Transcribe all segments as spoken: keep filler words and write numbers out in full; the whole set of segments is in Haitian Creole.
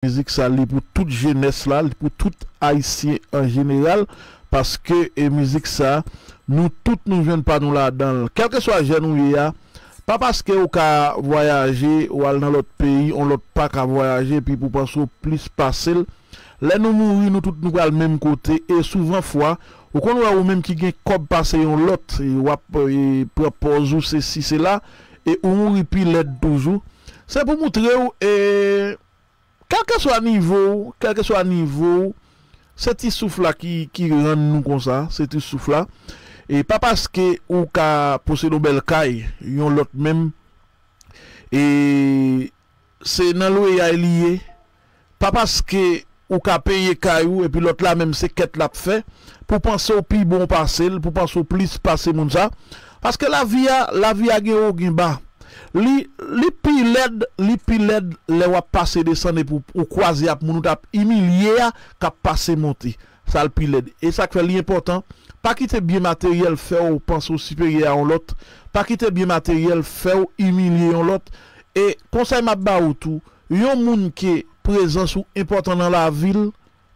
mizik sa, li pou tout jenès la, li pou tout Ayisyen an jeneral, paske e mizik sa, nou tout nou jwenn pa nou ladan l. Kèlkeswa jèn ou ye a, pa paske ou ka vwayaje, ou al nan lòt peyi, yon lòt pa ka vwayaje, epi pou panse w plis pase l. Lè nou mouri, nou tout nou pral menm kote, e souvan fwa, ou konn wè ou menm ki gen kòb pase yon lòt, e w ap e, pran pòz ou, sesi, sela, e ou mouri pi lèd toujou. Se pou moutre w, e kèlkeswa nivo w, kèlkeswa nivo w, se ti souf la ki, ki rann nou konsa, se ti souf la. E pa paske ou ka posede yon bèl kay, yon lòt menm, e se nan lweyay li ye. Pa paske ou ka peye kay ou, epi lòt la menm se kèt l ap fè, pou panse w pi bon pase l, pou panse w plis pase moun sa. Paske lavi a, lavi a gen wo, gen ba. Li, li pi lèd, li pi lèd lè w ap pase desann epi w, ou kwaze ak moun ou t ap imilye a k ap pase monte. Sa l pi lèd. E sa k fè li enpòtan, pa kite byen materyèl fè w panse w siperyè a yon lòt. Pa kite byen materyèl fè w imilye yon lòt. E konsèy m ap ba ou tou, yon moun ke prezans ou enpòtan nan lavi l,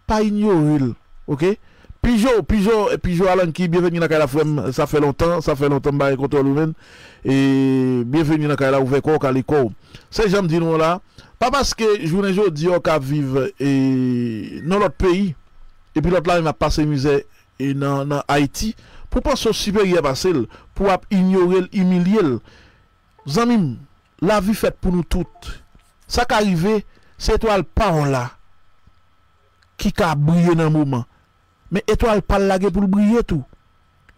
pa inyore l, oke? Pijo, Pijo, Pijo Alanki, byenveni nan kay la, frè m. Sa fè lontan, sa fè lontan m pa gen kontwòl ou, menn. E byenveni nan kay la, ouvè kò w, kale kò w. Se jan m di nou an la, pa paske jounen jodi a w ka viv e, nan lòt peyi, epi lòt la menm ap pase mizè e nan, nan Ayiti, pou panse w siperyè pase l, pou w ap inyore l, imilye l. Zanmi m, lavi fèt pou nou tout. Sa ka rive, se etwal pa w la ki ka briye nan moman. Men etwal pa l la gen pou l briye tou.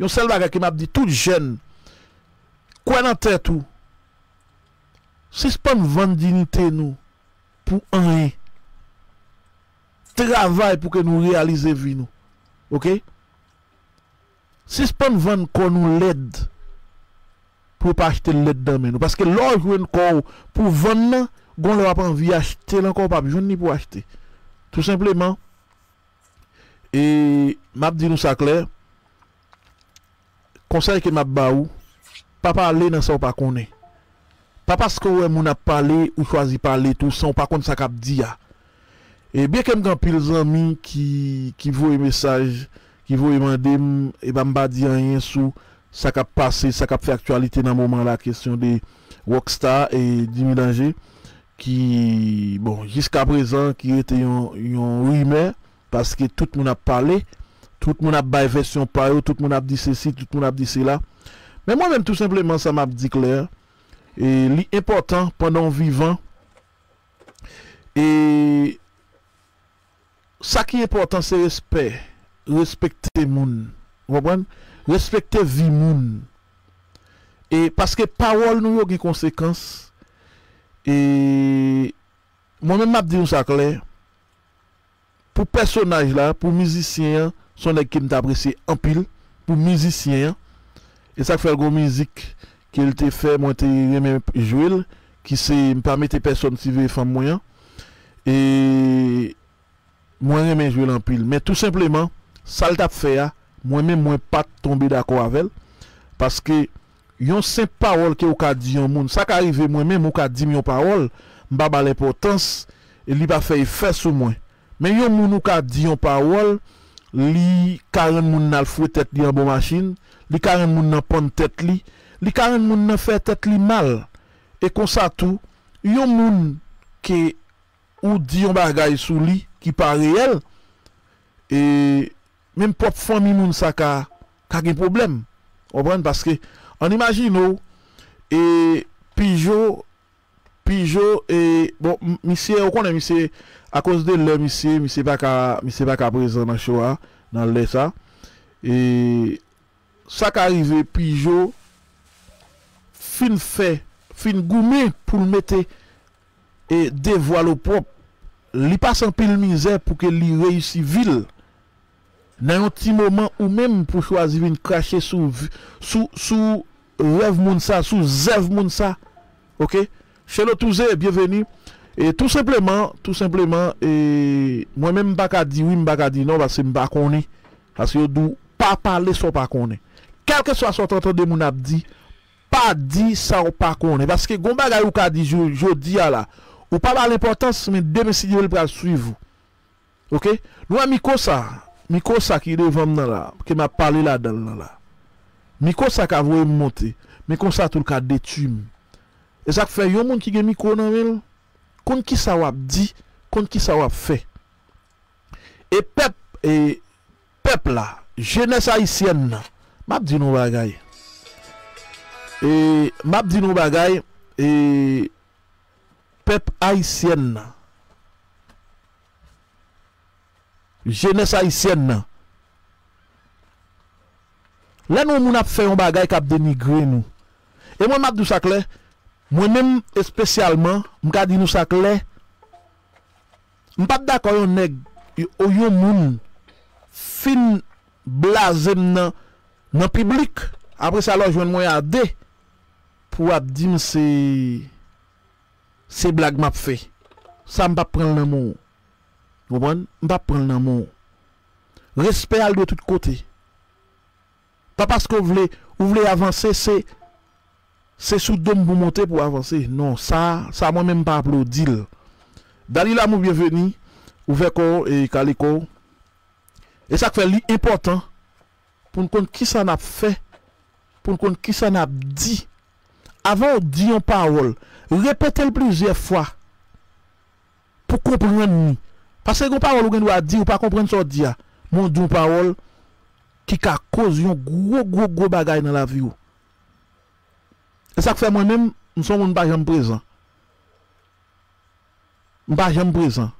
Yon sèl bagay ke m ap di tout jèn, kwè nan tèt ou. Sispann vann diyite nou pou anyen. Travay pou ke nou reyalize vi nou. Oke? Sispann vann kò nou lèd pou yo pa achte l lèd nan men nou. Paske lè w jwenn kò w pou vann nan, gon lè w ap anvi achte l ankò, w p ap jwenn li pou achte. Tou senpleman, e m ap di nou sa klè, konsèy ke m ap ba ou, pa pale nan sa w pa konnen. Pa paske w wè moun ap pale, ou chwazi pale tou san w pa konn sa k ap di a. E byenke m gen anpil zanmi ki, ki voye mesaj, ki voye mande m, e pa m pa di anyen sou sa k ap pase, sa k ap fè aktyalite nan moman la, kesyon de Rockstar e Jimmy Danger, ki, bon, jiskaprezan, ki rete yon, yon rimè, paske tout moun ap pale, tout moun ap bay vèsyon pa yo, tout moun ap di sesi, tout moun ap di sela. Men mwen menm, tou senpleman, sa m ap di klè, e li enpòtan pandan w vivan, e sa ki enpòtan se respè, respekte moun, ou konprann? Respekte vi moun. E paske pawòl nou yo gen konsekans, e mwen menm m ap di nou sa klè, pou pèsonaj la, pou mizisyen an, se yon nèg ke m t apresye anpil, pou mizisyen an. E sa k fè l gon mizik ke l te fè, mwen te renmen jwe l, ki se M pa mete pèsòn siveye fanm mwen an. E mwen renmen jwe l anpil. Men tou senpleman, sa l t ap fè a, mwen menm mwen pa t tonbe dakò avè l. Paske yon senp pawòl ke ou ka di yon moun, sa ka rive mwen menm ou ka di m yon pawòl, m pa ba l enpòtans, e li pa fè efè sou mwen. Men yon moun ou ka di yon pawòl, li ka rann moun nan al foure tèt li anba yon machin, li ka rann moun nan pann tèt li, li ka rann moun nan fè tèt li mal. E konsa tou, yon moun ke ou di yon bagay sou li ki pa reyèl, e menm pwòp fanmi moun sa ka, ka gen pwoblèm. Ou konprann? Paske, ann imajine w, e Pijo, Pijo, e, bon, m- misye, ou konnen misye, akoz de lè misye, misye pa ka, misye pa ka prezan nan show a, nan lè sa. E sa ka rive Pijo fin fè, fin goumen pou l mete e devwa l opwòp. Li pase anpil mizè pou ke li reyisi vi l. Nan yon ti moman ou menm pou chwazi vin krache sou, vi- sou, sou rèv moun sa, sou zèv moun sa. Oke? Shelo Touze, byenveni. E tou senpleman, tou senpleman, e mwen menm m pa ka di wi, m pa ka di non, paske m pa konnen. Paske yo di w pa pale sa w pa konnen. Kèlkeswa sa w t ap tande moun ap di, pa di sa w pa konnen. Paske gon bagay ou ka di jou- jodi a la, Ou pa ba l enpòtans, men demen, si Dye vle, l pral swiv ou. Oke? Nou wè mikwo sa, mikwo sa ki devan m nan la, ke m ap pale ladan l nan la. Mikwo sa ka voye m monte, men konsa tou l ka detwi m. E sa k fè yon moun ki gen mikwo nan men l, konn kisa w ap di, konn kisa w ap fè. E pèp, e pèp la, jenès ayisyèn nan, m ap di nou bagay. E m ap di nou bagay, e pèp ayisyèn nan, jenès ayisyèn nan, lè nou wè moun ap fè yon bagay k ap denigre nou, e mwen m ap di w sa klè, mwen menm espesyalman, m ka di nou sa klè, m p ap dakò yon nèg, y- yon moun fin blaze m nan, nan piblik, apre sa lè w jwenn mwen a de, pou w ap di m se, se blag m ap fè. Sa m p ap pran l nan men w. Ou konprann? M p ap pran l nan men w. Respè a l dwe tout kote. Pa paske w vle, ou vle avanse, se, se sou do m pou w monte pou w avanse. Non, sa, sa mwen menm m pa aplodi l. Dali Lamour, byenveni. Ouvè kò w e kale kò w. E sa k fè li enpòtan pou n konn kisa n ap fè, pou n konn kisa n ap di. Avan w di yon pawòl, repete l plizyè fwa pou w konprann li. Paske gen yon pawòl ou gen dwa di, ou pa konprann sa w di a, men w di yon pawòl ki ka koz yon gwo, gwo, gwo bagay nan lavi w. E sa k fè mwen menm, m se yon moun m pa janm prezan. M pa janm prezan.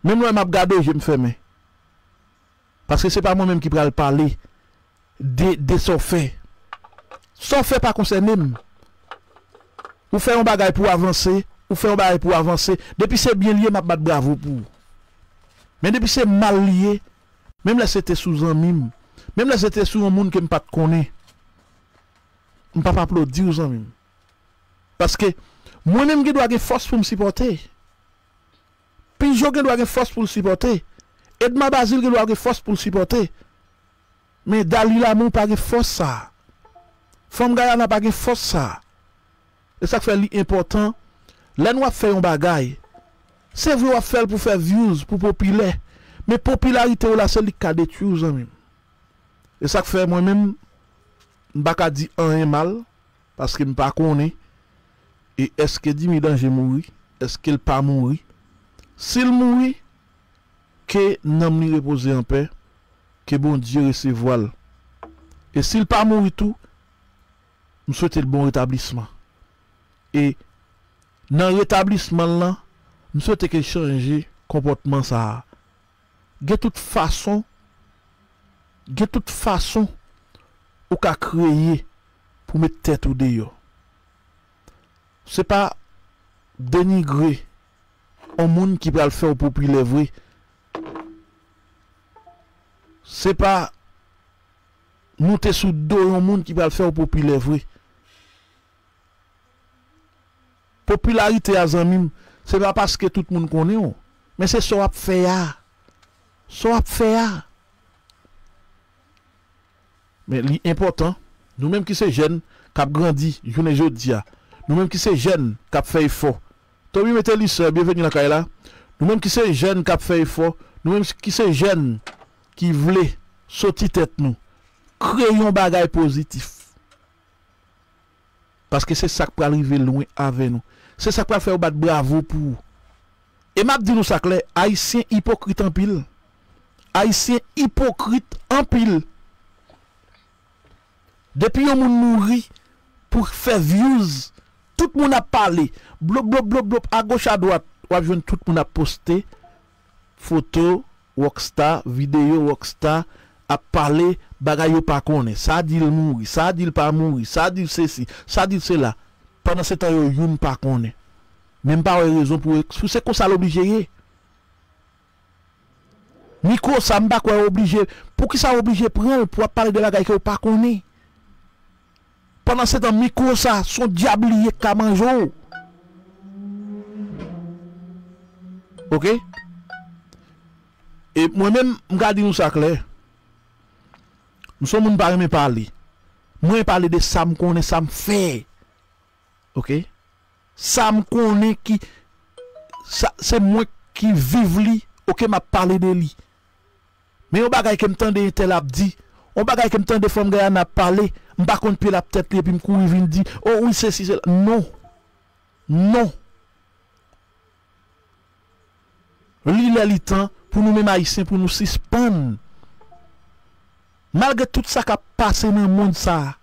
Menm lè m ap gade w, je m fèmen. Paske se pa mwen menm ki pral pale de, de sa w fè. Sa w fè pa konsène m. Ou fè yon bagay pou w avanse, ou fè yon bagay pou w avanse. Depi se byen li ye, m ap bat bravo pou ou. Men depi se mal li ye, menm lè se te sou zanmi m, menm lè se te sou yon moun ke m pa t konnen, m p ap aplodi w, zanmi m. Paske mwen menm gen dwa gen fòs pou m sipòte. Pijo gen dwa gen fòs pou l sipòte. Edma Bazil gen dwa gen fòs pou l sipòte. Men Dali Lamour pa gen fòs sa a. Fanm Gayana pa gen fòs sa a. E sa k fè li enpòtan, lè nou ap fè yon bagay, se vre w ap fè l pou fè views, pou popilè. Men popilarite w la, se li k ka detwi w, zanmi m. E sa k fè mwen menm, m pa ka di anyen mal, paske m pa konnen. E èske Dimy Danje mouri? Èske l pa mouri? Si l mouri, ke nanm li repoze anpè, ke Bondye resevwa l. E si l pa mouri tou, m swete l bon retablisman. E nan retablisman l lan, m swete ke l chanje konpòtman sa a. Gen tout fason, gen tout fason ou ka kreye pou met tèt ou deyò. Se pa denigre yon moun ki pral fè w popilè vre. Se pa moute sou do yon moun ki pral fè w popilè vre. Popilarite a, zanmi m, se pa paske tout moun konnen w, men se sa w ap fè a. Sa w ap fè a. Men li enpòtan, nou menm ki se jèn k ap grandi jounen jodi a, nou menm ki se jèn k ap fè efò. Toby Metelus, byenveni nan kay la. Nou menm ki se jèn k ap fè efò, nou menm ki se jèn ki vle soti tèt nou, kreye yon bagay pozitif. Paske se sa k pral rive lwen avè nou. Se sa k pral fè yo bat bravo pou ou. E m ap di nou sa klè, Ayisyen ipokrit anpil. Ayisyen ipokrit anpil. Depi yon moun mouri pou fè views, tout moun ap pale. Blop, blop, blop, blop, agoch, adwat, w ap jwenn tout moun ap poste foto Rockstar, videyo Rockstar, ap pale bagay yo pa konnen. Sa di l mouri, sa di l pa mouri, sa di l sesi, sa di l sela. Pandan se tan yo youn pa konnen. Men m pa wè rezon pou, pou se konsa l oblije ye. Mikwo sa, m pa kwè w oblije. Poukisa w oblije pran l pou w ap pale de bagay ke w pa konnen? Pandan se tan, mikwo sa, se yon dyab li ye k ka manje w. Oke? E mwen menm, m ka di nou sa klè. M se yon moun pa renmen pale. Mwen pale de sa m konnen, sa m fè. Oke? Sa m konnen ki, sa, se mwen ki viv li, oke, m ap pale de li. Men yon bagay ke m tande entèl ap di, yon bagay ke m tande fanm Gayana ap pale, m pa konn pye l ap tèt li, epi m kouri vin di, o wi, sesi, sela. Non. Non. Li lè li tan pou nou menm Ayisyen, pou nou sispann, malgre tout sa k ap pase nan mond sa a,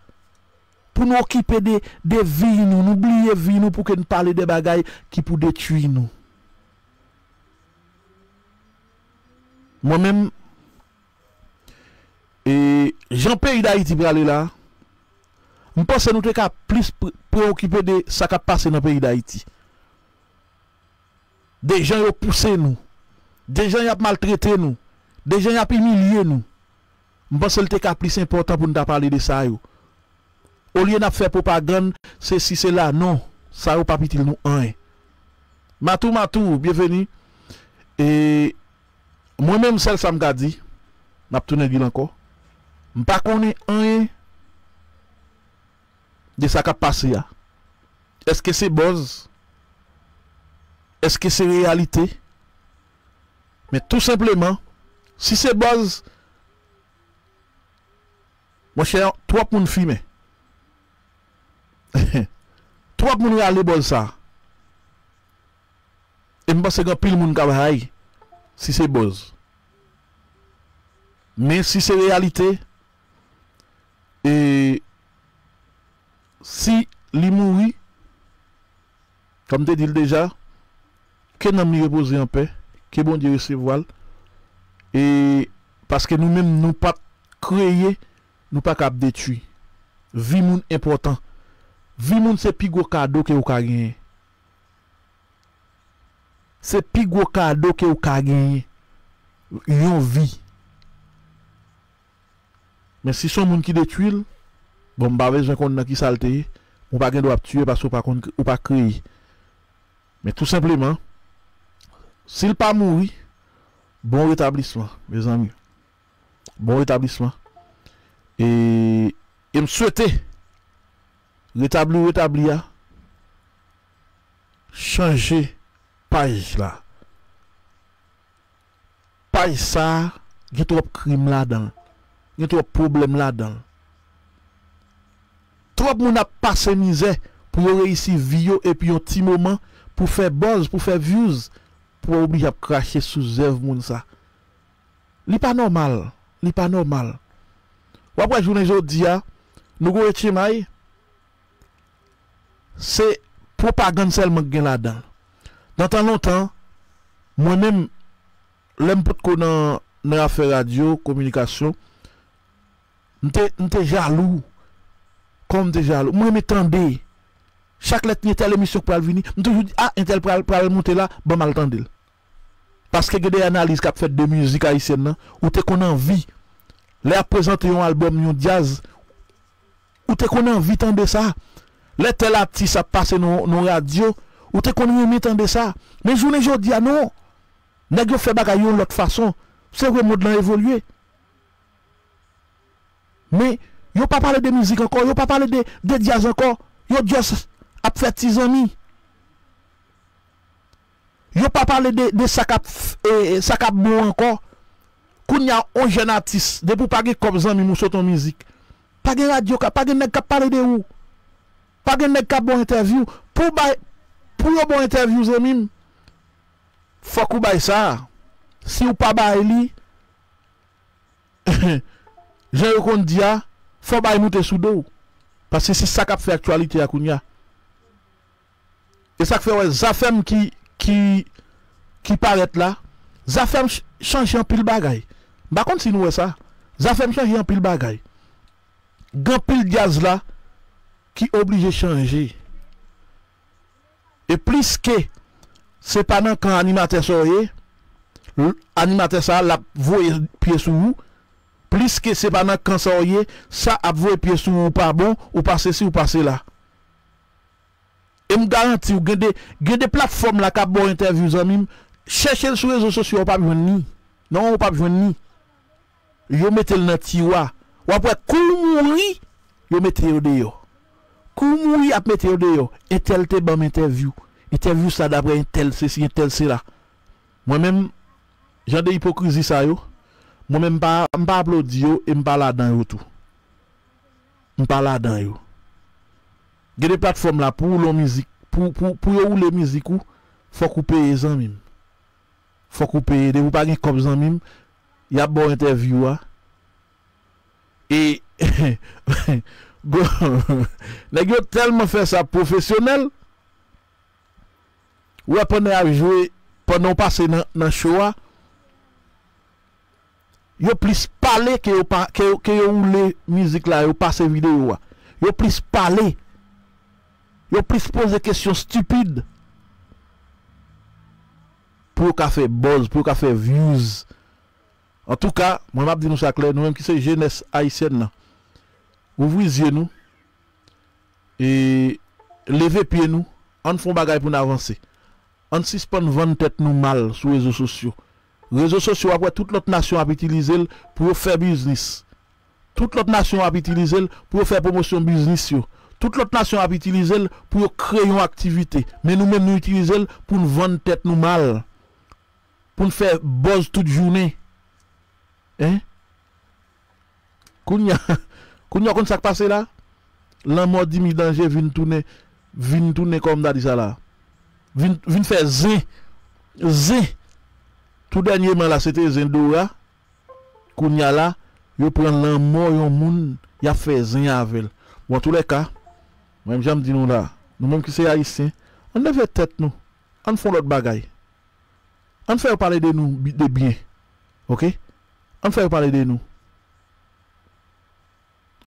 pou nou okipe de, de vi nou, nou bliye vi nou pou ke n pale de bagay ki pou detwi nou. Mwen menm, e, jan peyi Dayiti prale la, m panse nou te ka plis pre-, preokipe de sa k ap pase nan peyi Dayiti. De jan yo pouse nou, de jan y ap maltrete nou, de jan y ap imilye nou. M panse l te ka plis enpòtan pou n ta pale de sa yo. Olye n ap fè pwopagann, sesi, sela, non, sa yo p ap itil nou anyen. Matou, Matou, byenveni. E mwen menm, sèl sa m ka di, m ap tounen di l ankò, m pa konnen anyen de sa k ap pase a. Èske se buzz? Èske se reyalite? Men tou senpleman, si se buzz, monchè, twòp moun fimen. Twòp moun rale buzz sa. E m panse gen anpil moun k ap hay si se buzz. Men si se reyalite, e si li mouri, kòm m te di l deja, ke nanm li repoze anpè, ke Bondye resevwa l. E paske nou menm, nou pa t kreye, nou pa ka ap detwi. Vi moun enpòtan. Vi moun se pi gwo kado ke ou ka genyen. Se pi gwo kado ke ou ka genyen. Yon vi. Men si se yon moun ki detwi l, bon, m pa bezwen konn nan ki sa l te ye. Ou pa gen dwa ap tiye paske ou pa konn, ou pa kreye. Men tou senpleman, si l pa mouri, bon retablisman, mezanmi. Bon retablisman. E, e m swete retabli, retabli a, chanje paj la. Paj sa a gen twòp krim ladan l, gen twòp pwoblèm ladan l. Twòp moun ap pase mizè pou yo reyisi vi yo epi yon ti moman pou fè buzz, pou fè views, pou w oblije ap krache sou zèv moun sa. Li pa nòmal, li pa nòmal. W ap wè jounen jodi a, nou gwo etchemay, se pwopagann sèlman k gen ladan l. Nan tan lontan, mwen menm, lè m potko nan, nan afè radyo, kominikasyon, m te, m te jalou. Kòman m te jalou? M renmen tande. Chak lè t gen tèl emisyon k pral vini, m toujou di, a, entèl pral, pral monte la, ban m al tande l. Paske gen de analiz k ap fèt de mizik ayisyèn nan, ou te konn anvi. Lè y ap prezante yon albòm, yon djaz, ou te konn anvi tande sa. Lè tèl atis ap pase nan, nan radyo, ou te konn renmen tande sa. Men jounen jodi a, non. Nèg yo fè bagay yon lòt fason. Se vre, mond lan evolye. Men, yo pa pale de mizik ankò, yo pa pale de, de djaz ankò. Yo just ap fè ti zanmi. Yo pa pale de, de sa k ap f-, e, e, sa k ap bon ankò. Kounye a, on jèn atis, depi w pa gen kòb, zanmi m, ou sot on mizik, pa gen radyo ka, pa gen nèg k ap pale de ou. Pa gen nèg k ap ba w entèvyou. Pou w bay, pou yo ba w entèvyou, zanmi m, fòk ou bay sa. Si w pa bay li, jan yo konn di a, fò w bay moute sou do w. Paske se sa k ap fè aktyalite a kounye a. E sa k fè w wè Zafèm ki, ki, ki parèt la, Zafèm ch-, chanje anpil bagay. M pa konn si nou wè sa. Zafèm chanje anpil bagay. Gen anpil djaz la ki oblije chanje. E pliske se pa nan kan animatè sa w ye, l-, animatè sa a l ap voye pye sou ou, pliske se pa nan kan sa w ye, sa ap voye pye sou ou, ou pa bon, ou pa sesi, ou pa sela. E m garanti w, gen de, gen de platfòm la k ap ba w entèvyou, zanmi m, chèche l sou rezo sosyo a, ou p ap jwenn li. Non, ou p ap jwenn li. Yo mete l nan tiwa. W ap wè kou w mouri, yo mete yo deyò. Kou w mouri, y ap mete yo deyò. Entèl te ban m entèvyou. Entèvyou sa dapre entèl sesi, entèl sela. Mwen menm, jan de ipokrizi sa yo, mwen menm m pa, m pa aplodi yo e m pa ladan yo tou. M pa ladan yo. Gen de platfòm la, pou woule yon mizik, pou, pou, pou yo woule mizik ou, fòk ou peye, zanmi m. Fòk ou peye. Depi w pa gen kòb, zanmi m, y ap ba w entèvyou a. E go- nèg yo tèlman fè sa pwofesyonèl. Ou wè, pandan y ap jwe, pandan w pase nan, nan show a, yo plis pale ke yo pa, ke, ke yo woule mizik la, yo pase videyo a. Yo plis pale. Yo plis poze kesyon stipid pou yo ka fè buzz, pou yo ka fè views. Antouka, mwen m ap di nou sa klè, nou menm ki se jenès ayisyèn nan, ouvri zye nou e leve pye nou, ann fè yon bagay pou n avanse. Ann sispann vann tèt nou mal sou rezo sosyo. Rezo sosyo, w ap wè tout lòt nasyon ap itilize l pou yo fè biznis. Tout lòt nasyon ap itilize l pou yo fè pwomosyon biznis yo. Tout lòt nasyon ap itilize l pou yo kreye yon aktivite. Men nou menm, nou itilize l pou n vann tèt nou mal. Pou n fè buzz tout jounen. Hein? Kounye a, kounye a, w konn sa k pase la? Lanmò Dimi Danje vin tounen, vin tounen, kòman m ta di sa la? Vin, vin fè zen. Zen. Tou dènyèman la, se te zen Dora. Kounye a la, yo pran lanmò yon moun, y ap fè zen avè l. Bon, antoulèka, mwen menm jan m di nou la, nou menm ki se ayisyen, ann leve tèt nou, ann fè yon lòt bagay. Ann fè yo pale de nou bi- de byen. Oke? Ann fè yo pale de nou.